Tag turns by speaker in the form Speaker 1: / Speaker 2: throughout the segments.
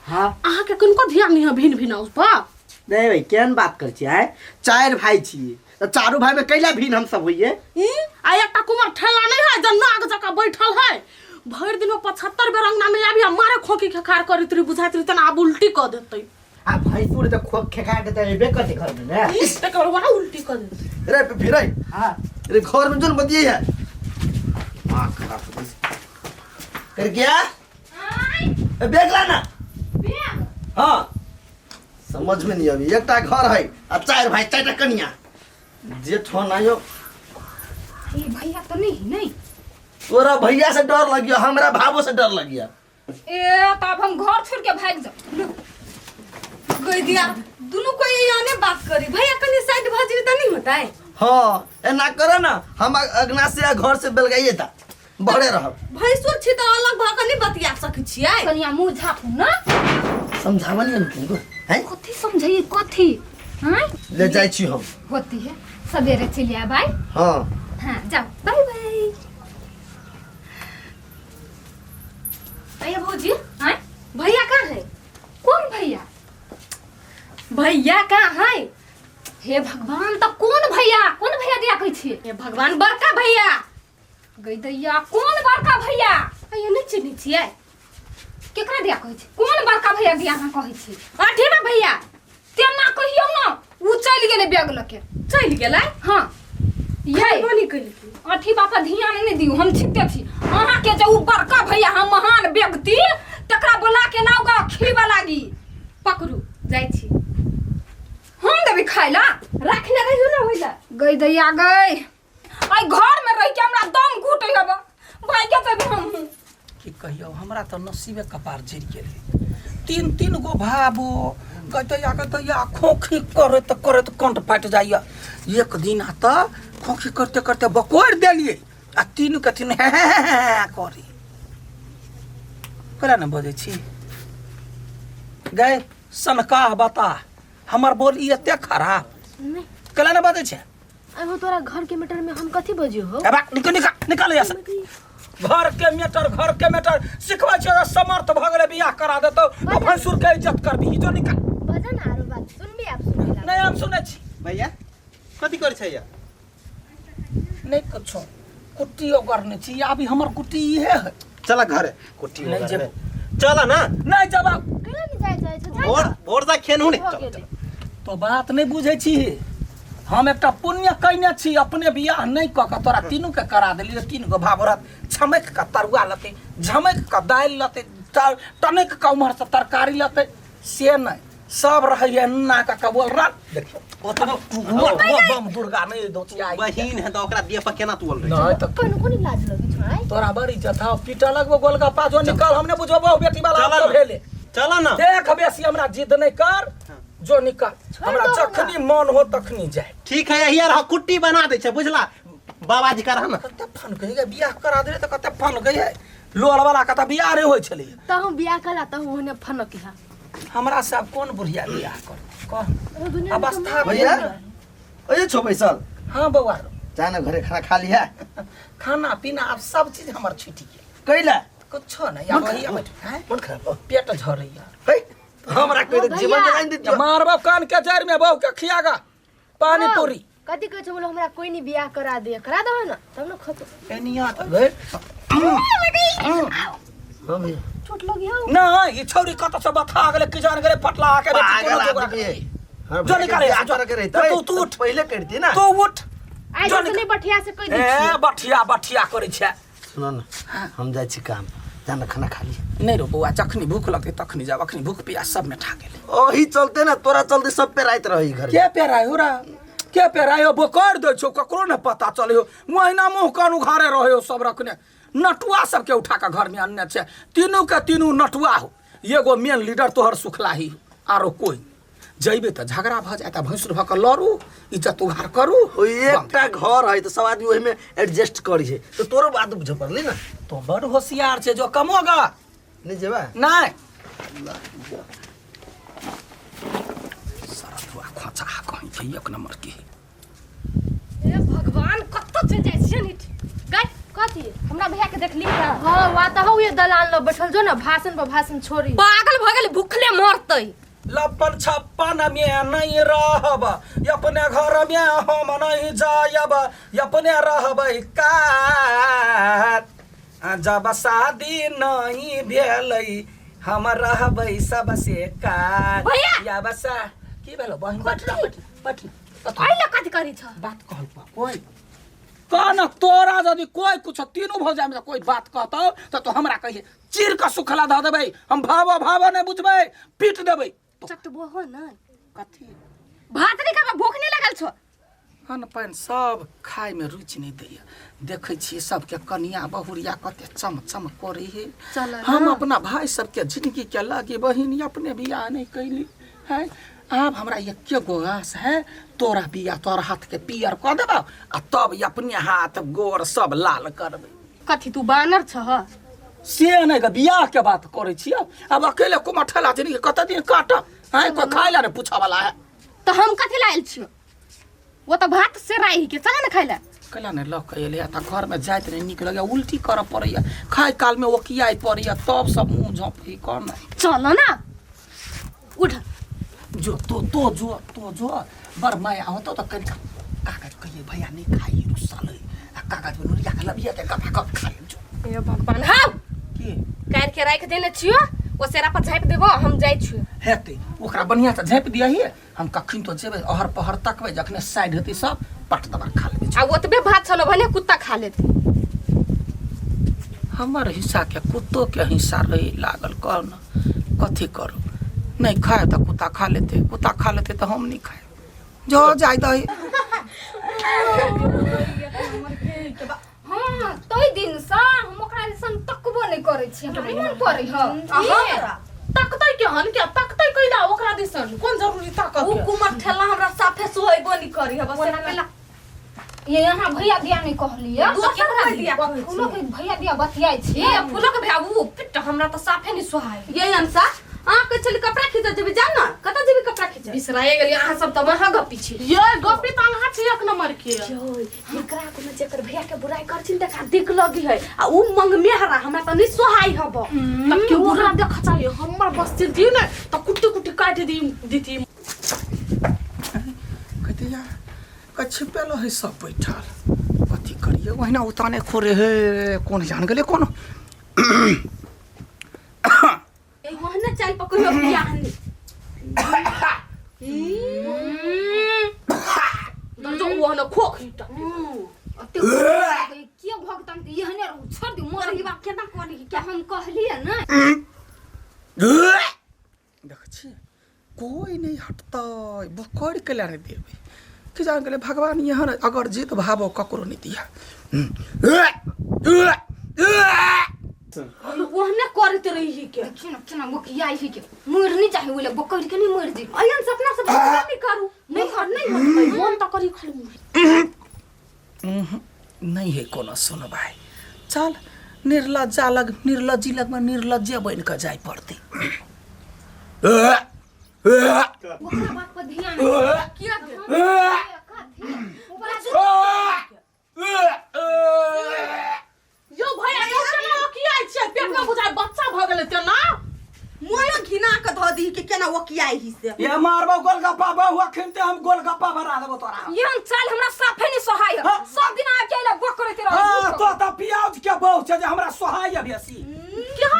Speaker 1: हाँ
Speaker 2: अहाँके किनको ध्यान नहीं है भिन भिन पर
Speaker 1: नहीं भाई केहन बात कर छी आय चारि भाई छियै तऽ चारू भाई में कैला भिन्न हम सब होइए
Speaker 2: ई आ एकटा कुमार ठेला नहीं है जे नाग जकाँ बैठल है भरि दिन में 75 बेर अंगना में आबी आ मारे खोकी खेखार करैत रही बुझाइत रही तेना आब उल्टी कऽ देतै
Speaker 1: आ भैंसुर तऽ खोक खेखा के तऽ एबे करतै घर में ने
Speaker 2: ई तकर बाद उल्टी कऽ देतै
Speaker 3: रे फिरै
Speaker 1: हाँ
Speaker 3: रे घर में जोन बतिये है माँ खराब हो गई। कर गया ए, बैग ला ना हाँ समझ में नहीं अभी एकटा घर है आ चार भाई चार कनिया जे ठोन आयो
Speaker 4: ए भैया तो नहीं नहीं
Speaker 3: तोरा भैया से डर लगियो हमरा भावो से डर लगियो
Speaker 4: ए तब हम घर छोड़ के भाग जाओ
Speaker 5: कोई दिया दुनू कोई आने बात करी भैया कनी साइड भऽ जेबी तऽ नहीं होता है
Speaker 3: हाँ एना करे ना हम अगना से आ घर से बेलगाइए था बड़े रहब
Speaker 5: भैंसुर छी तऽ अलग भऽ कऽ नहीं बतिया सकै छियै
Speaker 4: कनिया मुंह झापू ना
Speaker 3: समझावा नहीं हम तुमको हैं
Speaker 4: कथी समझाइए कथी हाँ
Speaker 3: ले जाय छी हम
Speaker 4: होती है सवेरे चली आए भाई
Speaker 3: हाँ
Speaker 4: हाँ जाओ बाय बाय
Speaker 5: भैया भौजी
Speaker 4: हाँ
Speaker 5: भैया कहाँ है
Speaker 4: कौन भैया
Speaker 5: भैया कहाँ है
Speaker 4: हे भगवान तो कौन भैया कौन भैया दिया कहै छियै
Speaker 5: हे भगवान बड़का भैया
Speaker 4: गई दैया कौन बड़का भैया
Speaker 5: अयो नहीं चिन्है छियै
Speaker 4: केकरा दिया कहै छी कौन बड़का भैया दिया अहाँ कहै छी
Speaker 5: अठेमा भैया
Speaker 4: तेना कहियौ ने उ चलि गेलै बैग लऽ के
Speaker 5: चलि गेलै
Speaker 4: हाँ ये
Speaker 5: बनी केलकै
Speaker 4: अथी बापा ध्यान नहि दियौ हम छिते छी अहाँके जे उ बड़का भैया हम महान व्यक्ति तकरा बोला के लाउ गा खीबा लागी
Speaker 5: पकड़ू जाइ छी
Speaker 4: हम देबै खाइ ला
Speaker 5: राखने रहियो ना ओहि ला
Speaker 4: गई दैया गई आई घर में रह के हमरा दम घुटे हब भाई के जेबै हम
Speaker 6: की कहियौ हमरा तऽ नसीबे कपार जरि गेलै तीन तीन गो भाबो गतैया गतैया खोखी करैत करैत कंठ फाटि जाइए एक दिन तऽ खोखी करते करते बकोरि देलियै आ तीनू के तीनू हे हे हे हे करी कला ने बजै छी गए सनकाह बता हमर बोली एते खराब कला ने बजै छै
Speaker 7: अहो तोरा घर के मैटर में हम कथी बजियो हो
Speaker 6: ए बा निकल निकल निकल यहाँ से घर के मैटर घर के मैटर सिखबै छियै समर्थ भऽ गेलै बियाह करा देतौ तो भैंसुर के इज्जत करबी जो निकल
Speaker 7: बजा ना आरो बात सुनबी आप सुनबी
Speaker 6: नहीं हम सुनै छी
Speaker 8: भैया कथी करै छै या
Speaker 6: नहीं कुछो कुट्टी ओगरने छी अभी हमर कुट्टी इहे है
Speaker 8: चल घरे कुट्टी
Speaker 6: नहीं
Speaker 8: ओगरने।
Speaker 6: जेबो।
Speaker 8: चल ना
Speaker 6: नहीं जवाब
Speaker 7: कैला नहीं जाय जाय छै
Speaker 8: भोर भोर जा खेन हुने
Speaker 7: भऽ
Speaker 8: चल
Speaker 7: गेलै।
Speaker 8: चल
Speaker 6: तो बात नहीं बुझै छी हम एकटा पुण्य कयने छी अपने बियाह नहीं कऽ कऽ तोरा तीनू के करा देलियै तीन गो भावरत छमकि कऽ तरुआ लतै झमकि कऽ दालि लतै टनकि कऽ उम्हरसँ तरकारी लतै से नहि सब रहैया ना कऽ कऽ बोल रहा देखियौ ओतबो बम दुर्गा नहि दोचिया
Speaker 8: बहिन है त ओकरा दिया पर केना तू बोल रही
Speaker 6: नहीं तऽ
Speaker 7: कोनो कोनी लाज लगै छौ आइ
Speaker 6: तोरा बड़ इज्जत हौ पीटा लगबो गोलगप्पा जो निकल हमने बुझबो बेटी वाला
Speaker 8: चल
Speaker 6: तो
Speaker 8: ना।
Speaker 6: भेले
Speaker 8: चल ना
Speaker 6: देख बेसी हमरा जिद नहीं कर जो निकल हमरा
Speaker 7: दो
Speaker 6: जखनी मन हो तखनी जाए
Speaker 8: ठीक है यही रह कुट्टी बना दै छै बुझला बाबा जी कर ना
Speaker 6: कते फन गई है बियाह करा दे त कते फन गई है लोल वाला कते बियाह रे होय छलै
Speaker 7: तहु बियाह कला तहु ओहने फनक हा
Speaker 6: हमरा से आब कोन बुढ़िया बियाह कर कह
Speaker 7: दुनिया में तो
Speaker 6: अवस्था
Speaker 3: भैया ओए छो बैसल
Speaker 6: हाँ बौआ
Speaker 3: जा ना घरे खाना खा लिया
Speaker 6: खाना पीना आब सब चीज हमर छूटि गेल
Speaker 3: कैला
Speaker 6: कुछो नहीं आब वही बैठ हैं?
Speaker 3: मन खराब हो
Speaker 6: पेट झरैया
Speaker 3: है हमरा कहि दे जीवन जलाइन दे
Speaker 6: मारबो कान के जड़ में बहू के खियागा पानी पूरी
Speaker 7: कथी कहै छौ बोलो हमरा कोई नहीं बियाह करा दे करा दहो ना तब ना खतो
Speaker 6: एनिया त गए
Speaker 3: हां भैया
Speaker 7: चोट लगी हो
Speaker 6: ना ई छौरी कत से बथा गेले कि जान गेले फटला के बेटी
Speaker 3: पागल
Speaker 6: कोनो जोगरा
Speaker 3: आदमी है हाँ,
Speaker 6: जो निकाले,
Speaker 3: बियाह
Speaker 6: जो।
Speaker 3: करे के रहितै,
Speaker 6: तो तू उठ।
Speaker 3: पहिले करती ना
Speaker 6: तू उठ
Speaker 7: आइ
Speaker 6: जो
Speaker 7: से
Speaker 6: निकाल।
Speaker 7: नहीं बठिया से कहि दै
Speaker 6: ए
Speaker 7: छियै
Speaker 6: बठिया बठिया करै छै
Speaker 3: सुनो ना हम जाइ छी काम जा ना खाना खा लिया
Speaker 6: नहीं रो बौआ जखनी भूख लगतै तखनी जाब अखनी भूख प्यास सब में ठा गेलै
Speaker 3: ओही चलते ना तोरा चलते सब पे रात रही घर में।
Speaker 6: के पेरायो रा के पेरायो बोकर दै छौ ककरो ने पता चलै हो महीना मुँह कान उघारे रहे हो सब रखने नटुआ सबके उठा के घर में अनने छै तीनू के तीनू नटुआ हो एगो मेन लीडर तोहर सुखलाही हो, आरो कोई जइबे तऽ झगड़ा भऽ जायत आ भैंसुर भऽ कऽ लड़ू इज्जत उघार करू
Speaker 3: ओ एकटा घर है तो सब आदमी ओही में एडजस्ट करी है तो तोरो बात बुझे पड़ली ना
Speaker 6: तो बड़ होशियार छै जो कमोगा
Speaker 3: नहीं जेबा
Speaker 6: नहीं सरधुआ खोचा कहीं के एक नंबर के
Speaker 5: हे भगवान कतऽ चलि जाइ छियै नीट
Speaker 7: गै कथी हम
Speaker 4: हमरा भैया के देखली है
Speaker 7: हाँ वा त हौ ये दलान ल बैठल जो न भाषण पर भाषण छोड़ी
Speaker 4: पागल भ गेल भूखले मरतै
Speaker 6: लप्पन छप्पन में नहीं रहब अपने घर में हम नहीं जायब अपने रहबै कात आ जब शादी नहीं भेलै हम रहबै सबसे कात
Speaker 4: भैया!
Speaker 6: या बसा की भेलो बहिन बैठ ना बैठ बैठ ना।
Speaker 4: अइला कथी करै छ
Speaker 6: बात कहल पा कोई कह न तोरा यदि कोई कुछ तीनू भौजा में से कोई बात कहतौ तऽ तो हमरा कहिए चीर के सुखला धऽ देबै हम भाव भाव नहि बुझबै पीट देबै तो
Speaker 4: चटबो हो न
Speaker 6: कथी
Speaker 4: भात नहीं खाबा भूख नहीं लगल छो
Speaker 6: अन्न पानि सब खायमे रुचि नहि दैया देखै छियै सबके कनिया बहुरिया कते चम चम करै है
Speaker 2: चल ना।
Speaker 6: हम अपना भाई सबके जिंदगी के लगे बहिन अपने बियाह नहि कैली है आब हमरा एके गो आस है तोरा बियाह तोरा हाथ के पियर कऽ देबौ आ तब अपने हाथ गोर सब लाल करबै
Speaker 4: कथी तू बानर छह
Speaker 6: से नहि गे बियाह के बात करै छियै आब अकेले कुमठेला जिंदगी कते दिन काटब आँय कोई खाय ला नहि पूछऽ वाला है
Speaker 4: तो हम कथी लायल छियो वो तो भात से राही के चला ना खाइला
Speaker 6: कैला नहि लऽ कऽ एलै तऽ घरमे जाइत नहि नीक लगैए उल्टी करऽ पड़ैए खाय कालमे ओकियाइ पड़ैए तब सब मुँह झँपै कर ने
Speaker 4: चलो ना उठ
Speaker 6: जो तो तो जो तो जो बड़ माया होतो तऽ कनिका कागज कहिए भैया नहि खाइ रुसल है आ कागज में नुरिया के लबिया के गपा गप खा लेब जो
Speaker 4: हे भगवान हाउ
Speaker 6: की
Speaker 4: काट के राख देने छियो ओ सेरा पर झाँपि देबो हम जाइ छियो
Speaker 6: हेतै ओकरा बढ़िआँ से झाँपि दियही हम कखन तो जेबै अहर पहर तकबै जखने साइड हेतै सब पट दबा खा लेबै
Speaker 4: आ ओतबे भात छलो भने कुत्ता खा लेते
Speaker 6: हमर हिस्सा के कुत्तो के हिस्सा रही लागल कह न कथी करू नहीं खाए तऽ कुत्ता खा लेते कुत्ता खा लेते तऽ हम नहीं खाए जो जाय दही
Speaker 4: हाँ तोय दिन से हम ओकरा दिसन तकबो नहीं करै छी हमरा नहीं मन करै ह
Speaker 5: हमरा
Speaker 2: तकतै केहन के तकतै कैला ओकरा दिसन कोन जरूरी ताकत
Speaker 5: उ कुमर ठेला हमरा साफे सोहेबो नहीं करी है बस
Speaker 4: ओना केला ये यहाँ भैया दिया नहीं कहलिए
Speaker 5: दोसर कोई दिया कहै
Speaker 4: फूलो के भैया दिया बतियाइ छी फूलो के भैया उ पिट हमरा त साफे नहीं सोहाय
Speaker 5: ये अंसा अहाँ कहै छली कपड़ा खींचऽ जेबै जा ने कतऽ जेबै कपड़ा खींचऽ
Speaker 4: बिसराए गेलियै अहाँ सब तऽ महा गप्पी छी
Speaker 2: ये गप्पी तऽ अहाँ छी एक नंबर के
Speaker 5: एकरा कोनो जेकर भैया के बुराई करछिन तकरा दिक लगी है आ उ मंगमेहरा हमरा तऽ नहीं सोहाई हब
Speaker 2: तऽ के ओकरा देख चाहिए हमर बस चलती ने तऽ कुट्टी कुट्टी काटि दी दीती
Speaker 6: कहते यार कह छिपेलो है सब बैठल कथी करिए ओहिना उताने खोरे हे कोन जान गेलै कोनो
Speaker 5: ए ओहने चाल पर कहियो बियाह नहीं
Speaker 2: दर्जो ओहने खोख
Speaker 4: अते के भगतन के एहने रहू छोड़ दियौ मर
Speaker 5: मरही बा केना करी
Speaker 4: क्या हम कहलियै ने
Speaker 6: देख छी कोई नहीं हटतै बुकरि के ला नहि देबै की जान गेलै भगवान यहाँ अगर जीत भावो ककरो नहि दिया
Speaker 5: ओहने करैत रही के
Speaker 4: देखियो ना केना बोकियाइ है के मर नहीं चाहे ओले बकरी के नहीं मर जी
Speaker 5: अयन सपना से बकरा नहीं करू नहीं कर नहीं होतै
Speaker 2: मन तऽ करी खाली मुँह
Speaker 6: नहि है कोनो सुनवाइ चल निर्लज्जा लग निर्लज्जी लगमे निर्लज्जे बनि कऽ जाय पड़तै
Speaker 4: ओकरा बात पर ध्यान
Speaker 5: किया दे
Speaker 2: यौ भैया यौ केना ओकियाइ छियै पेट में बुझाइ बच्चा भऽ गेलै तेना
Speaker 5: मोनो घिना के धऽ दीही के केना ओकियाइ ही से
Speaker 6: ये मारबो गोलगप्पा बहु अखन ते हम गोलगप्पा बना देबो तोरा
Speaker 4: एहन चाल हमरा साफे नहीं सोहाय
Speaker 6: हाँ।
Speaker 4: सब दिन आके अइला गप करैत
Speaker 6: हाँ
Speaker 4: रहै
Speaker 6: तो त प्याज के बहु छै जे हमरा सोहाय है बेसी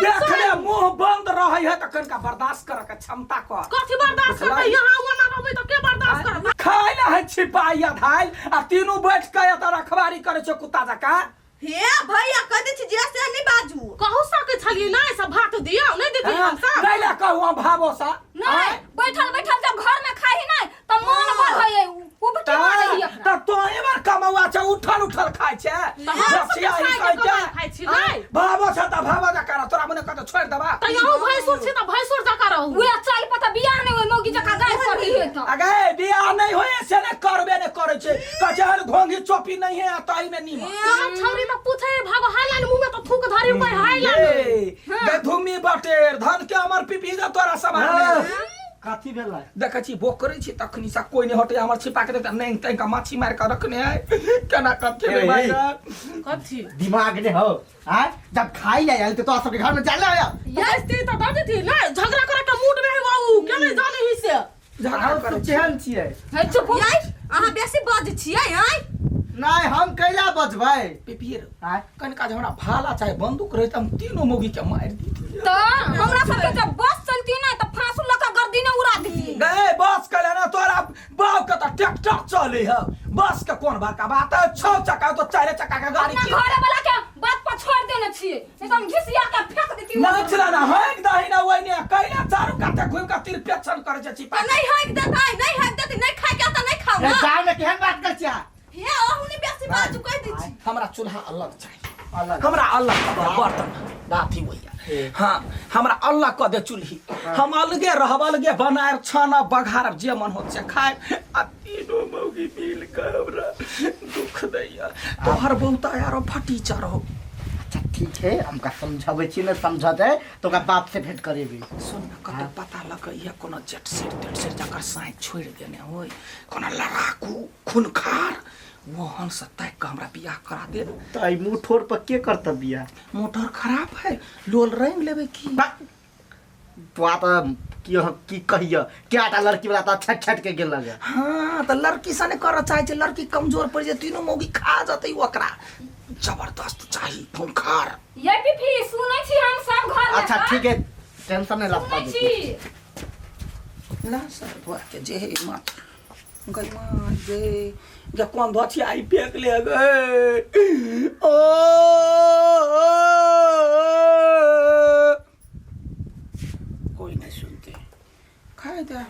Speaker 6: देख ले मुंह बंद रहै है त कनिका बर्दाश्त करऽ के क्षमता कर
Speaker 2: कथी बर्दाश्त करबै यहाँ ओना रहबै तऽ के बर्दाश्त करबै
Speaker 6: खाय ला है छिपाई या धाइल आ तीनू बैठ के एतऽ रखवारी करै छै कुत्ता जकाँ
Speaker 5: हे भैया कह दै छी जे से नहीं बाजू
Speaker 2: कहू सकै छलियै नहि सब भात दियौ नहि देतियै
Speaker 6: हाँ,
Speaker 2: हमसब
Speaker 6: नहीं ला कहू हम भावो सा
Speaker 4: नहीं बैठल बैठल जब घर में खाही नहीं त मन बढ़ै उपटी मारै ही अपना
Speaker 6: त तोहे बार कमौआ छै उठल उठल खाय छै
Speaker 2: हम सब
Speaker 6: रसिया ही
Speaker 2: खाय के
Speaker 6: कहै छै।
Speaker 2: कमाइ खाय छी,
Speaker 6: आँय,
Speaker 2: नहि?
Speaker 6: भावो छै त भावो जकाँ रह, तोरा मने कतौ छोड़ि देबा
Speaker 2: तऽ यहू भैंसुर छी तऽ भैंसुर जकाँ रहू
Speaker 4: उहे चाल पर त बियाह नहीं होय मौगी जकाँ गारि पड़ै है त
Speaker 6: अगे बियाह नहीं होय से ने करबे ने करै छै कहै छै हर घोंघी चोपी नहीं है आ ताही में नीमक
Speaker 2: तोरा छौरी तऽ पूछे भागो हाय लान मुँह में तऽ थूक धरी कोई हाय लान
Speaker 6: ए, गधुमी बटेर धन के अमर पिपी जा तोरा समाज में।
Speaker 1: कथी भेलै?
Speaker 6: देखै छी बोकरै छी तखनी से कोई नहीं हटे हमर छिपा के देता नहीं तैका माछी मार के रखने है केना कब खेबै
Speaker 1: ए,
Speaker 6: भाई
Speaker 1: ए।
Speaker 2: कथी
Speaker 1: दिमाग ने हो आय जब खाई ले आयल तो तोरा सबके घर में जाले आया
Speaker 2: बैसती तऽ दऽ देती नहि झगड़ा करे के मूड में है बाबू के नहीं जाने ही से
Speaker 6: झगड़ा
Speaker 1: हम
Speaker 6: करै
Speaker 1: सब
Speaker 6: छी।
Speaker 1: केहन छियै?
Speaker 4: हे चुप हो।
Speaker 5: यै अहाँ बेसी बजै छियै आँय
Speaker 1: नहीं हम कैला बजबै?
Speaker 6: पिपियर
Speaker 1: आय
Speaker 6: कनिका जे हमरा भाला चाहे बंदूक रहै त हम तीनों मौगी के मारि दितियै।
Speaker 4: तऽ हमरा सबके जब बस चलती ना तऽ फांसू लऽ कऽ गर्दिने उड़ा देती।
Speaker 6: गए बस के ना तोरा बाप के त ट्रैक्टर चले है बस के कोन बड़का बात है 6 चक्का तो 4 चक्का के गाड़ी
Speaker 4: अपना
Speaker 6: की
Speaker 4: घरे वाला के बात पर छोड़ देने छियै नहीं तऽ हम घिसिया के फेंक देती।
Speaker 6: नाचला ना हक दही ना ओइने कैला चारू काते घुमि के तिरपेक्षण करे छै छिपा
Speaker 5: तऽ नहि हकि देतै नहि हकि देतै नहि खाइके तऽ नहि खाउ
Speaker 1: ए,
Speaker 5: ना
Speaker 1: जाओ ने केहन बात कर छियै?
Speaker 5: हे अहूँ ने बेसी बाजू कहि दै छी।
Speaker 6: हमरा चूल्हा अलग चाही।
Speaker 1: अलग।
Speaker 6: हमरा अलग कऽ दे बर्तन अथी होइया। हाँ हमरा अलग कऽ दे चूल्ही हम अलगे रहब अलगे बनायब छानब बघारब जे मन होत से खायब आ तीनों मौगी मिल के हमरा दुख दैया तोहर बहुता यारो फटीचर हो।
Speaker 1: अच्छा ठीक है हमका समझाबै छी ने समझते तो ओकरा बाप से भेंट करेबी।
Speaker 6: सुन न कतौ पता लगैया कोनो जेट सेट तेट सेट जकर साँइ छोड़ि देने होय कोनो लड़ाकू खूनखार ओहन से ताकि कऽ हमरा बियाह करा दे।
Speaker 1: तऽ एहि मुँह ठोर पर के करतऽ बियाह?
Speaker 6: मोटर खराब है लोल रंग लेबै की?
Speaker 1: तोरा तऽ की की कहिय कएटा लड़की वाला तऽ छट छट के गेल लगे।
Speaker 6: हाँ तऽ लड़की से नहि करऽ चाहै छै लड़की कमजोर पड़ि जेतै तीनू मौगी खा जेतै ओकरा जबरदस्त चाही खूंखार।
Speaker 4: ये पिफी सुनै छी हम सब घर में
Speaker 1: अच्छा ठीक है टेंशन नहीं
Speaker 4: सुनै
Speaker 1: लगा
Speaker 4: छी।
Speaker 6: ला सर धोआ के जे हे माछ गई माँ गे जे कोन धोआ छी आई फेंक ले गए ओ कोई नहीं सुनते खाए दे।